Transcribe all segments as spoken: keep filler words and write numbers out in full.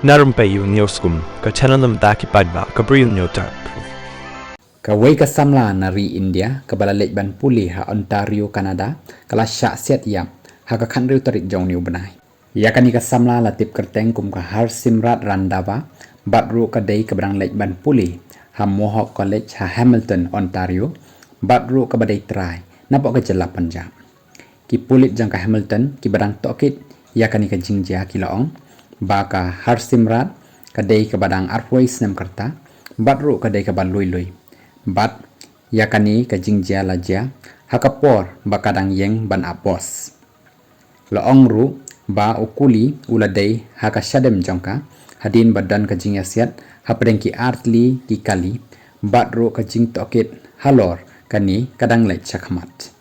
Na rympei u News Kum, ka channel na bynta ki paidbah ka Bri u News Tap. Kawei ka samla na ri India kaba la leit ban pule ha Ontario, Canada, ka la shah siat ïap ha ka khathynriew tarik jong une u bnai. Ïa kane ka samla la tip kyrteng kum ka Harsimrat Randhawa, bad ruh ka dei kaba dang leit ban pule ha Mohawk College ha Hamilton, Ontario, bad ruh kaba dei trai napoh ka jylla Punjab. Ki pulit jong ka Hamilton kiba dang tohkit ïa kane ka jingjia ki la ong ba ka Harsimrat ka dei kaba dang arphew snem ka rta, bad ruh ka dei kaba lui lui. Bad ïa kane ka jingjia la jia ha ka por ba ka dang ïeng ban ap bos. La ong ruh ba u kuli u la dei ha ka shadem jong ka hadien ba don ka jingïasiat hapdeng ki artylli ki kali, bad ruh ka jingtohkit halor kane ka dang leit shakhmat.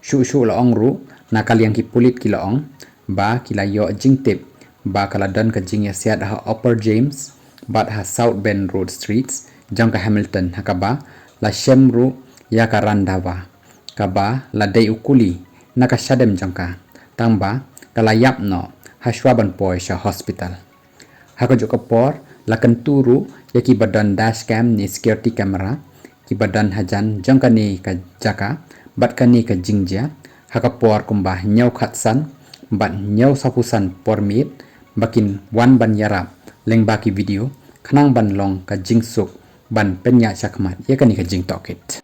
Shuh shuh la ong ruh na ka liang ki pulit ki la ong ba ki la ïoh jingtip ba ka la don ka jingïasiat ha Upper James bad ha South Bend Road Streets jong ka Hamilton, ha kaba la shem ruh ïa ka Randhawa, kaba la dei u kuli na ka shadem jong ka, tang ba ka la ïap noh ha shuwa ban poi sha hospital. Ha kajuh ka por la kyntu ruh ïa kiba don dashcam ne security camera kiba don hajan jong kane ka jaka bad kane ka jingjia, ha ka por kumba hynñiew khatsan bad hynñiew sawphew san por miet ba kin wan ban ïarap lyngba ki video khnang ban long ka jingsuk ban pynïaid shakhmat ïa kane ka jingtohkit.